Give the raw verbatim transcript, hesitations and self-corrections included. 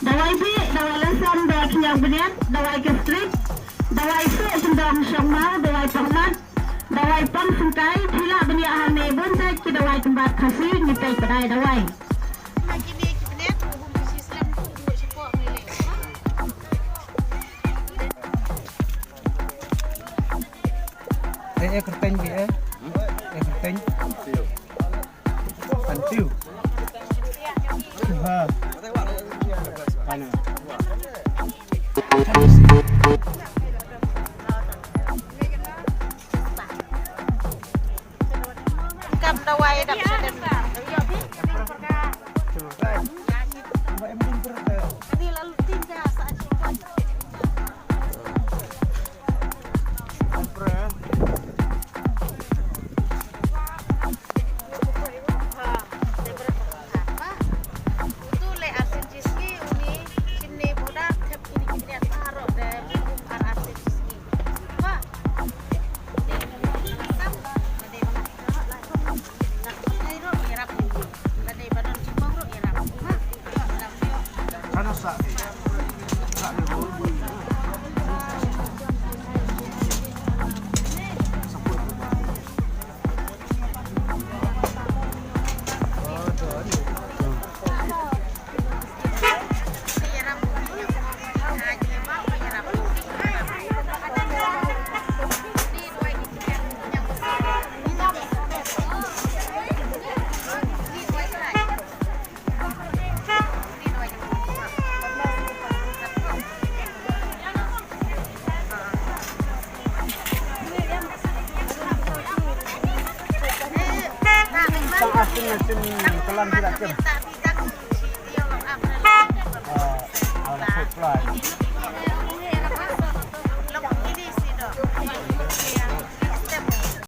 Dawai bih, dawai lasam, dawai khñiang bniat, dawai gastrik, dawai suh sngewdong shongmaw, dawai pang mat, dawai pang syngkai, phi lah ban ïoh hangne bun beit ki dawai kynbat Khasi, ngi peit ba dei dawai. Eh, eh, kyrteng bih, eh. Eh, kyrteng. Antiu. Ha. Ano. Kam dawai dap sedem. Ini lalu tinggal saat